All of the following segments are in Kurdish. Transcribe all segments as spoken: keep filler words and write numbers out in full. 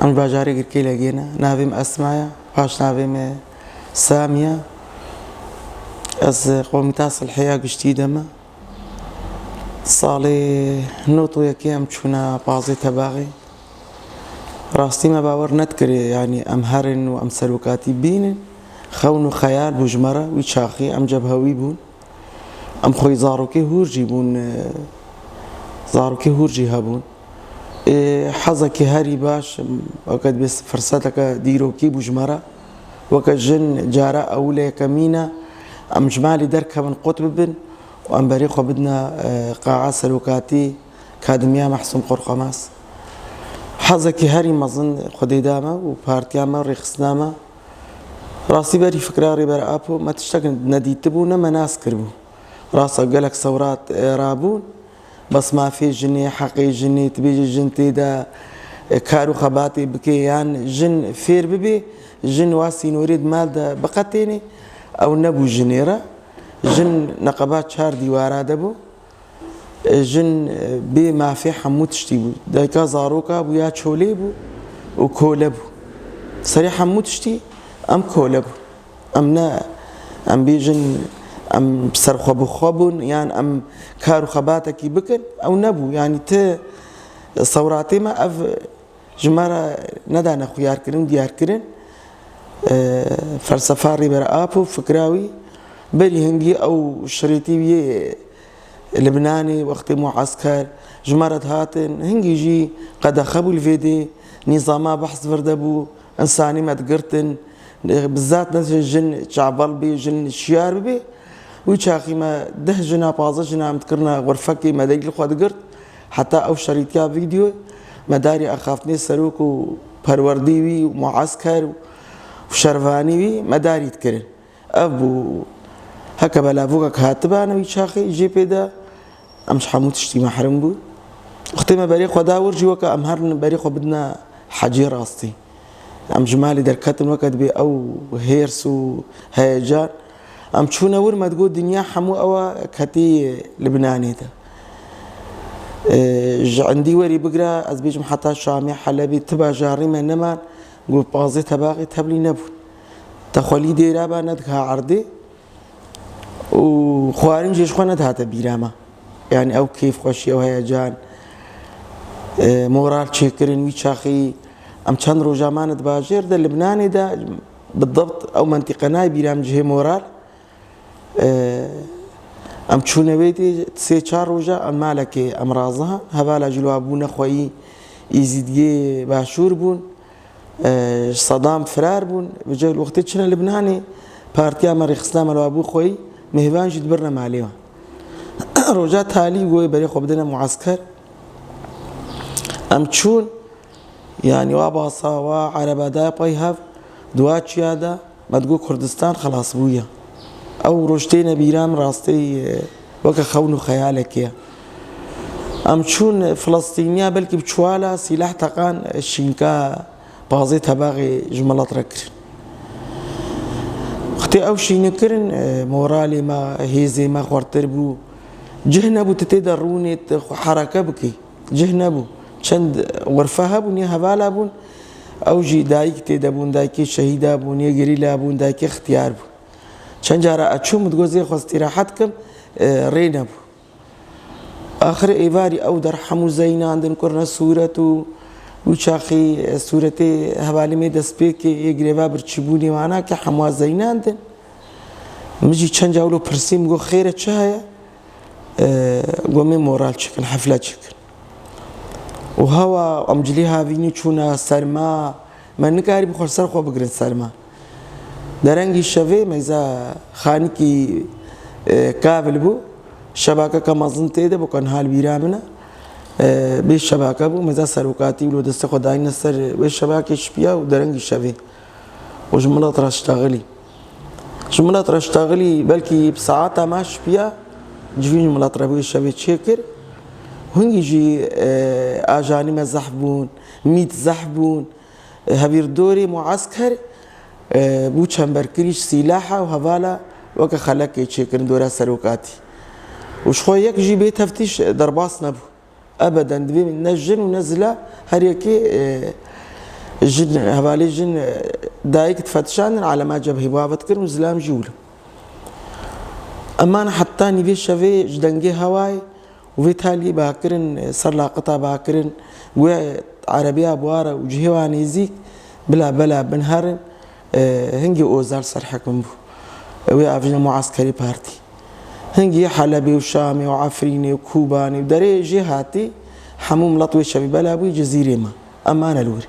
Em ji bajarê Girkê legê ne. Navê min Esma ye, paşnavê min Samiye. Ez komîta silhê ya giştî de me. Salê nod û yekê em çûne Pazê Tebaxê. Rastî me bawer nedikirê, yanî em herin û em serokatî bînin. Xewn û xeyal bû ji me re, wî çaxî em cebhewî bûn. Em xweyî zarokê hûr jî bûn, e, zarokê hûr jî hebûn. Ê, hezekî herî baş, weke dibê firseteke dîrokî bû ji me re. Weke jin cara ewil e, yekemîn e, em ji malê derkevin, qut bibin û em berê xwe bidine, e, qa'a serokatî Kadimiya Mehsûm Qorxemez. Hezekî herî mezin Xwedê da me û partiya me, rêxistina me. Rastî berî fikra Rêber Apo me tiştek nedîtibû, ne me nas kiribû. Rasta gelek sewrat, e, rabûn. Bes mafê jinê, heqê jinê, tu bêjî jin tê de, e, kar û xebatê bike, yan jin fêr bibe, jin wa sînorê di mal de biqetêne, ew nebû jinê re. Jin neqeba çar dîwara de bû. E, jin, e, bê mafê hemû tiştî bû. Dayika zaroka bû ya çolê bû û kole bû. Serê hemû tiştî em kole bûn. Em ne, em bêjin, em serxwe bi xwe bûn, yan em kar û xebatekî bikin, ew nebû. Yanî ti sewratê me ev ji me re nedane xuyarkirin û diyarkirin. E, felsefa Rêber Apo, fikra wî, berî hingî ew şirêtî wî yê Libnanê, wextê muesker ji me re dihatin, hingî jî qedexe bû li vê dê, nîzama behs vir de bû. Însanî me digirtin, bi zat ne jin çaval bê, jin şiyar bibê. Wî çaxî me deh jina, pazdeh jina em dikirine xurfekê, me degî li xwe digirt. Heta ew şerîtiya vîdyoyê me darî axaftinê serok û perwerdî wî û muesker û şervanî wî me darî dikirin. Ev bû, heke belavokek hatibane wî çaxê jê pê de. Em ji hemû tiştî mehrum bûn. Wextê me berê xwe da wir jî weke em herin berê xwe bidine hecê rastî. Em ji malê derketin weke dibê ew hêrs û heyecan. Em çûne wir me digot dinya hemû ew e ketî Libnanê de. Ee, ji endî werî bigire ez bêjim heta Şamê, Helebê, ti bajarî me neman ku Pazê Tebaxê tevlî nebûn. Te xwelî dêra ba nediha erdê. û xwarin jî ji xwe nedihate bîra me. Yanî ew kêfxweşî, ew heyecan, e, moral çêkirin wî çaxî. Em çend roja mane di bajêr de, Libnanê de, bidibt ew mentîqe nayê bîra min cihê moral. E, em çûne wê dê sê çar roja, em malekê em razihan. Hevala jî li wa bûne xweyî Îzîdiyê Başûr bûn. E, ji Sedam firar bûn. Bi cihê wextê çine Libnanê, partiya me, rêxistina me li wa bû xweyî, mêvan jî dibirne malê wan. Roja talî goyê berê xwe bidine muesker. Em çûn, yanî wa basa, wa ereba da pey hev, di wa çiya de, me digot Kurdistan xelas bûye. Ew roj têne bîra min rastî, e, weke xewn û xeyalekê ye. Em çûn Filistîniya belkî bi çiwala sîleh teqan, e, şînka Pazê Tebaxê ji milet re kirin. Wextê ew şînî kirin, e, moralê me, hêzê me xwertir bû. Cih nebû tu tê de rûnê, tu xwe hereke bikî. Cih nebû. Çend xurfe hebûn, yê hevala bûn. Ew jî dayik tê de bûn, dayikê şehîda bûn, yê gerîla bûn, dayikê xtiyar bûn. Çend cara ez çûm, min digot zê xwe îstîrahet kim, e, rê nebû. Axir êvarî ew der hemû zeynandin, kirine sûret û wî çaxî, e, sûretê hevalê me destpêkê yê greva birçîbûnê wana ke hemû zeynandin. Min jî çend ca wilo pirsî, min got, xêr e, çi heye? E, got, me moral çêkin, hefle çêkin. Û hewa em cilî havînî çûne serma, me nikarîbû xwe li ser xwe bigirin serma. Derengî şevê meyza xanîkî, e, kavil bû. Şebakeke mezin tê de bû, ke niha li bîra min e. E, bê şebake bû, meyza serokatî wilo destê xwe dayîne ser wê şebakê şipiya û derengî şevê. Û ji milet re ştexilî. Ji milet re ştexilî, belkî bi saeta me şipiya, civîn ji milet re bû şevê çêkir. Hingî jî, e, ajanî me zehf bûn, mît zehf bûn. E, hevîrdorê muesker, e, bû çemberkirî ji sîlaha û hevala weke xelekê çêkirin dora serokatî. Û ji xwe yek jî bê teftîş, e, derbas nebû. Ebeden divê ne jin û ne zila her yekê, e, Jin, hevalê jin, e, dayik difetişandin, alema cebhê bavet kirin û zilam jî wilo. Eman heta nîvê şevê ji dengê hewayê û vê talî bakirin, e, ser laqita bakirin, guya erebiya buwara û cihê wa nêzîk bila bela bin herin, e, hingî Ozal ser hikm bû. Wê avjine muaskerê partî. Hingî Helebê û Şamê û Efrînê û Kûbanê û derê jê hatî, hemû milet wê şevî bela bûyî Cizîrê ma. Em mane li wir.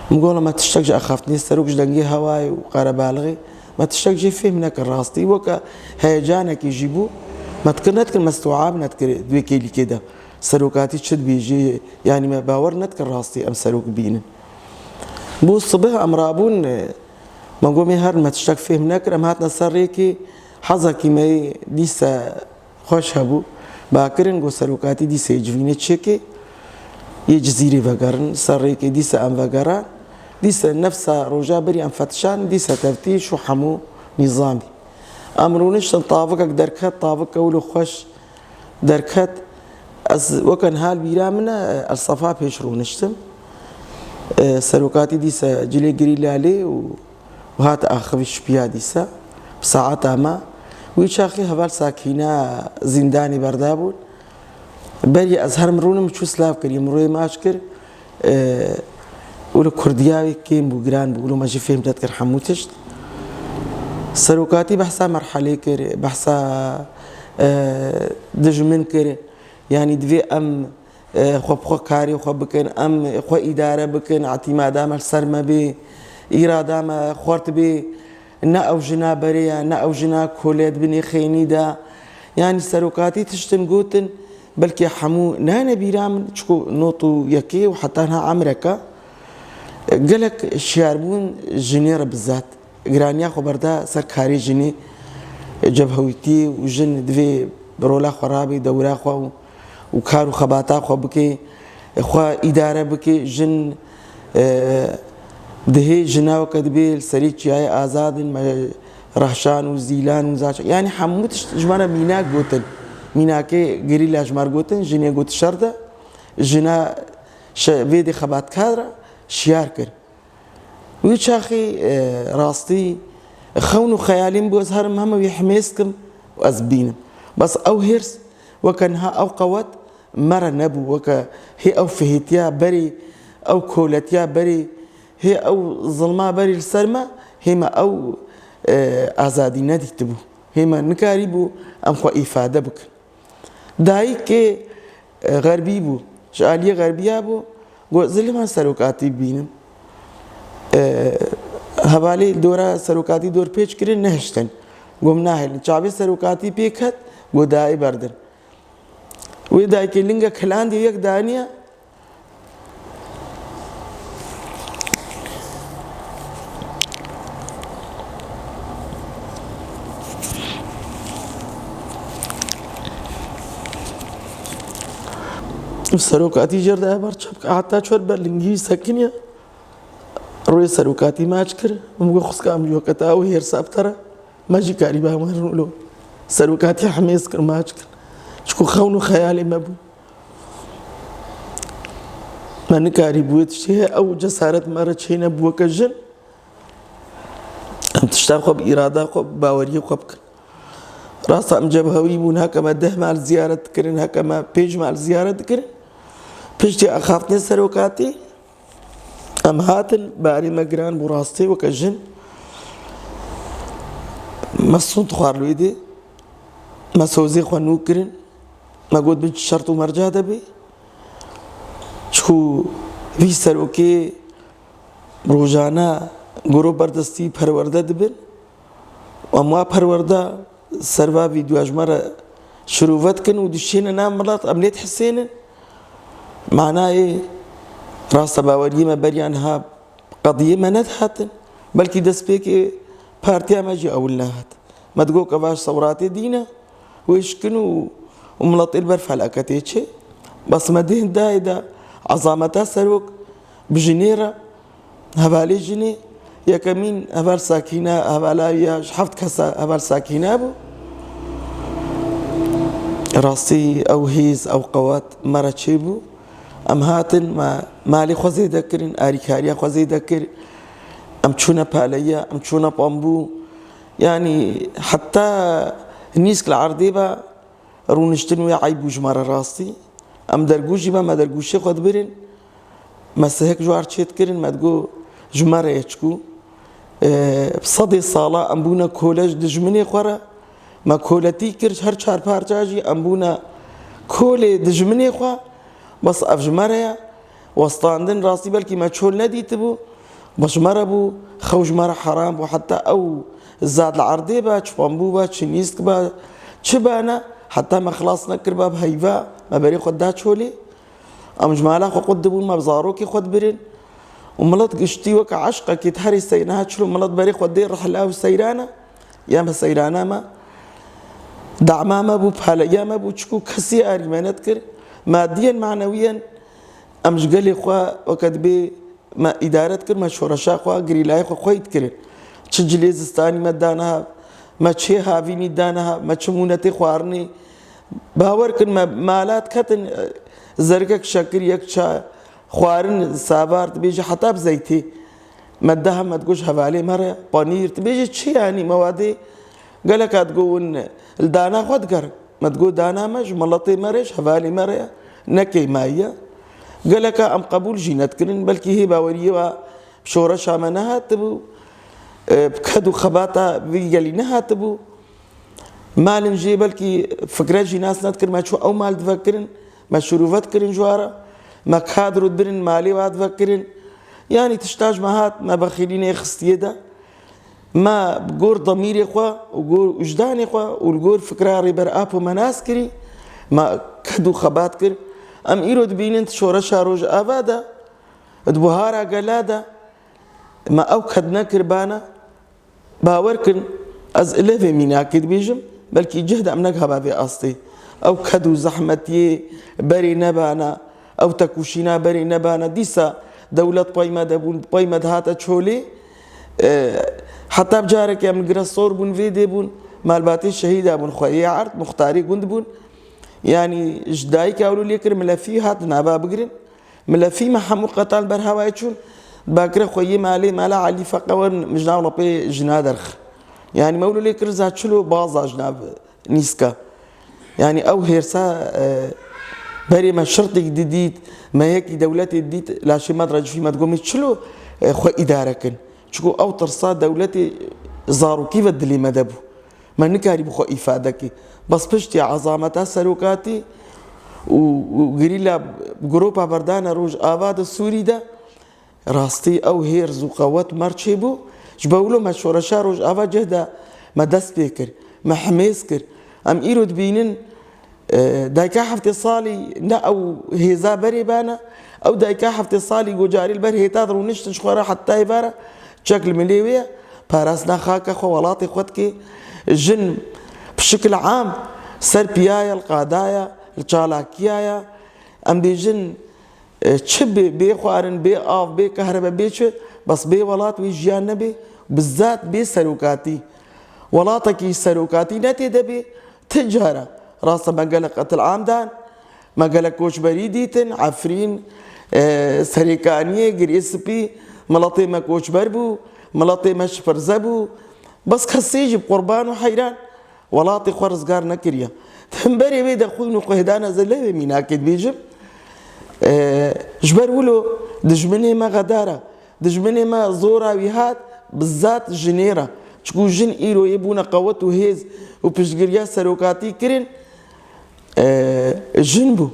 Min got, me tiştek ji axaftinê serok ji dengê hewayê û qerebalixê, me tiştek jê fêhm nekir rastî. Weke heyecanekî jî bû, me dikir nedikir, me stewab nedikir di wê kêlîkê de. Serokatî çi dibêjê, yanî me bawer nedikir rastî em serok bînin. Bû sibih em rabûn, e, me got, mê herin me tiştek fêhm nekir, em hatine ser rêkê, hezekî me yê dîse xweş hebû. Bakirin got serokatî dîse yê civînê çêkê, yê Cizîrê vegerin, ser rêkê dîse em vegeran. Dîse nefsa roja berî em fetişan, dîse teftîş û hemû nîzamî. Em rûniştin, tavikek derket, tavik kewil û xweş derket. Ez weke niha li bîra min e, ez sefa pêş rûniştim. E, serokatî dîse cilê girî lalê û, û hat axivî şipiya dîse. Bi saeta me. Wî çaxî heval Sakîna zîndanê berdabûn. Berî ez herim rûnim çû silav kir, min rûyê maç kir. E, û li Kurdiya wê kêm bû, giran bû, wilo me jî fêm nedikir hemû tişt. Serokatî behsa merhelê kir, behsa, e, dijmin kir. Yanî divê em, e, xwe bi xwe karê xwe bikin, em xwe îdare bikin, îtîmada me li ser me bê, îrada me xurt bê, ne ew jina berê ye, ne ew jina kole di binê xênî de. Yanî serokatî tiştin gotin, belkî hemû nayne bîra min, çiku not û yekê û heta niha emreke. Gelek şiyar bûn jinê re bizat. Giraniya xwe berda ser karê jinê, cebhewîtiyê û jin divê rola xwe rabê, dewra xwe û, û kar û xebata xwe bike, xwe îdare bike. Jin, e, dihê jina weke dibê li serê çiyayê azad in, me rehşan û zîlan û zaç-, yanî hemû tişt ji me re mînak gotin. Mînakê gerîla ji me re gotin, jinê got şer de, jina şe-, vê dê xebatkar re şiyar kir. Wî çaxî, e, rastî xewn û xeyalî min bû, ez herim heme wî himêz kim û ez bînim. Bes ew hêrs weke niha ew qewet me re nebû, weke hê ew fihêtiya berê, ew koletiya berê, hê ew zilma berê li ser me, hê me ew, e, azadî nedîtibû. Hê me nikarîbû em xwe îfade bikin. Dayikê, e, xerbî bû, ji aliyê xerbiya bû, got, "Zilman serokatî bibînim." E, hevalê dora serokatî dorpêç kirin, nehiştin. Got, "Min nahêlin." Çavê serokatî pê ket, got, "Dayê berdin." Wê dayikê linge kilandê yek daniye, Serokatî jêr de evar çepke heta çor ber lingî sekiniye. Rûyê serokatî maç kir. Min got, "Xwika em jî weke te ew hêrsa bi te re." Me jî karî bamwerin wilo. Serokatî hemêz kir, maç kir. Çiku xewn û xeyalê me bû. Me nikarî bû wê tiştê heye, ew cesaret me re çênebû weke jin. Em tişta xwe bi îrada xwe, bi baweriyê xwe bikin. Rasta em cebhewî bûn, heke me deh mal ziyaret dikirin, heke me pênc mal ziyaret dikirin. Piştî axaftinê serokatî, em hatin, barê me giran bû rastî weke jin. Me sûnd xwar li wê dê. Me sozê xwe nû kirin. Me got, "Bin çi şert û merca de bê." Çiku vî serokê rojane goro berdestî perwerde dibin. Em wa perwerda serva vîdyoya ji me re şirove dikin û dişêne nav milet, em lê dihisênin. Manayê rasta baweriyê me beriya niha qediyê me nedihatin. Belkî destpêkê partiya me jî ewil nehat. Me digot, "Ev ji sewratê dî ne." Wê şikin û, û miletê li ber felaketê çê. Bes me dê hindayê de ezameta serok bi jinê re, hevalê jinê, yekemîn heval Sakîna, hevala ya ji heft kesa heval Sakîna bû. Rastî ew hêz, ew qewet me re çêbû. Em hatin, me malê xwe zêde kirin, alîkariya xwe zêde kir. Em çûne paleya, em çûne pambû. Yanî heta nîsk li erdê be, rûniştin wê eyb bû ji me re rastî. Em dergûş jî be, me dergûşê xwe dibirin. Me sihek ji war çêdikirin, me digot ji me re ye çikû. Bi sedê sala em bûne kole ji dijminê xwe re. Me koletî kir, her çar parça jî em bûne kolê dijminê xwe. Bes ev ji me re ye. Westandin rastî belkî me çol nedîtibû. Bes ji me re bû, xew ji me re heram bû. Heta ew zat li erdê be, çi pambû be, çi nîsk be, çi be ne, heta me xilas nekiribe bi heyva, me berê xwe da çolê. Em ji mala xwe qut dibûn, me bi zarokê xwe dibirin. Û milet giştî weke eşqekê di herê seyr niha çilo milet berê xwe dê rihla û seyrane. Ya me seyrana me, dama me bû, paleya me bû, çikû kesî arî me nedikir. Madiyen, manewiyen em ji gelê xwe weke dibê me îdare dikir, me şoreşa xwe, girîlayê xwe xwey dikirin. Çi cilê zistanî me dane hev, me çê havînî dane hev, me çi mûnetê xwarinê. Bawer kin, me mala diketin, zerikek şekir, yek ça xwarin savar dibêje heta bi zeytê. Me daha me digot ji hevalê me re, panîr dibêje çi, yanî mewadê geleka digot win li dana xwe digerin. Me digot dana me ji miletê me re, ji hevalê me re ye, ne kêmayî ye. Geleka em qebûl jî nedikirin, belkî hê baweriyê wa bi şoreşa me nehatibû, e, bi ked û xebata vî gelî nehatibû. Malin jê belkî fikre jî nas nedikir, me çû ew mal divekirin, me şirûve dikirin ji wa re, me kadro dibirin, malê wa divekirin. Yanî tişta ji me hat, me bexîlî nêxistiye de. Me bi gor demîrê xwe û gor wijdanê xwe û li gor fikra Rêber Apo me nas kirî, me ked û xebat kir. Em îro dibînin di şoreşa Rojava de, di buhara gela de, me ew ked nekir bana. Bawer kin, ez ilê vê mînakê dibêjim, belkî cih de em negiha be vê astê. Ew ked û zehmetiyê berê nebana, ew tekûşîna berê nebana. Dîsa dewlet pey me de bûn, pey me dihate çolê. E, heta bi carekê em li gire sor bûn, vê dê bûn, malbatê şehîda bûn, xweyê erd, muxtarê gund bûn. Yanî ji dayika ewlo lê kir, milefî hat nava bigirin. Milefî me hemû qetal ber hewayê çûn, bakire xweyê malê, mala Elî Feqe werin, min ji nav lepê jina derxi. Yanî me wilo lê kir za çilo baza ji nav nîska. Yanî ew hêrsa, e, berê me şirtîk didît, me yekî dewletê didît, laşê me direcifî, me digot, me çilo, e, xwe îdare kin. Çiko ew tirsa dewletê zarokî ve dilê me de bû. Me nikarîbû xwe îfade kî. Bes piştî ezameta serokatî û, û gerîla gropa berdane Rojava di Sûrî de, rastî ew hêrz û qewet mer çêbû. Ji ber wilo me şoreşa Rojava cih de me dest pê kir, me himêz kir. Em îro dibînin, E, dayika heftê salî ne ew hêza berê bane. Ew dayika heftê salî ku carî li ber hêta de rûniştin ji xwe re heta êvara çek li milê wê ye. Parastina xaka xwe, welatê xwe dike. Jin bi şikil am ser piya ye, li qada ye, li çalakiya ye. Em bêjin, e, çi bê, bê xwarin, bê av, bê kehrebe, bê çi, bes bê welat wê jiyan nebe. Bi zat bê serokatî. Welatekî serokatî ne tê de bê, Ti cara, rast e, me gelek qetil am dan, me gelek koçberî dîtin, Efrîn, e, Serêkaniyê, Girê Spî, miletê me koçber bû, miletê me şipirze bû. Bes kesê jî bi qurban û heyran welatê xwe rizgar nekiriye. Hemberê wê de xwîn û quhdan ez ê lê vê mînakê dibêjim. E, ji ber wilo dijminê me xedar e. Dijminê me zora wî hat bi zat jinê re. Çiku jin îro yê bûne qewet û hêz û piştgiriya serokatî kirin, e, jin bû.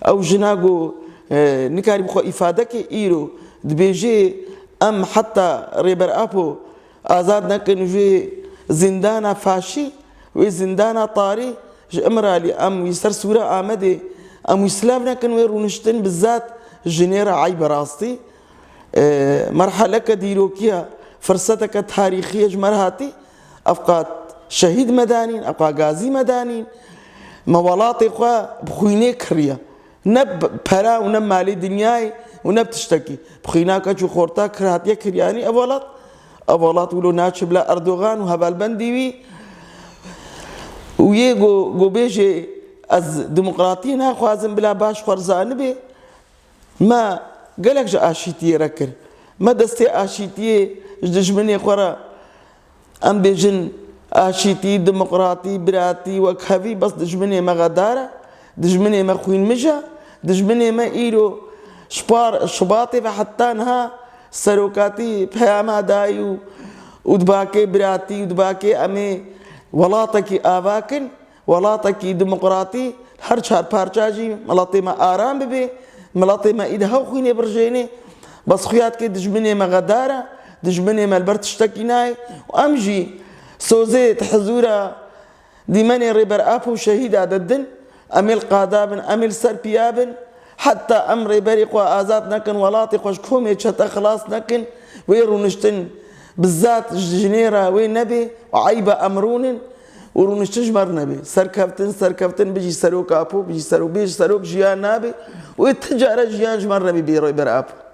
Ew jina ku, e, nikarî bi xwe îfade ke îro dibêjê em heta Rêber Apo azad nekin ji wê zîndana faşî, wê zîndana tarî, ji Îmralî em wî ser sûra Amedê, em wî silav nekin, wê rûniştin bi zat jinê re eyb e rastî. E, merheleke dîrokiya, firseteke tarîxî ye ji me re hatî. Ev qat şehîd me danîn, ev qat gazî me danîn. Me welatê xwe bi xwînê kiriye. Ne bi pera û ne malê dinyayê û ne bi tiştekî. Bi xwîna keç û xorta kir, hatiye kiryanî ev welat. Ev welat wilo naçe bila Erdogan û hevalbendî wî. Û yê go, go bêjê, ez demokratiyê naxwazim, bila baş xwe rizanibê. Me gelek ji aşîtiyê re kir. Me destê aşîtiyê ji dijminê xwe re, em bêjin, aşîtî, demokratî, biratî, wekhevî, bes dijminê me xedar e, dijminê me xwînmij e, dijminê me îro ji par Şubatê ve heta niha serokatî peyama dayî û, û dibakê biratî û dibakê em ê welatekî ava kin. Welatekî demokratî, her çar parça jî miletê me aram bibe, miletê me îdî hew xwînê birjênê. Bes xuya dike dijminê me xedar e, dijminê me li ber tiştekî nayê. Û em jî sozê di hizûra dîmenê Rêber Apo û şehîda didin. Em ê li qada bin, em ê li ser piya bin. Heta em rêberê xwe azad nekin, welatê xwe ji komê çete xilas nekin, wê rûniştin bi zat ji jinê re wê nebe û eyba em rûnin û rûniştin ji me re nebe. Serkeftin, serkeftin, bijî Serok Apo, bijî Serok, bijî Serok Jiyan nabe û wê ti care jiyan ji me re nebe bê Rêber Apo.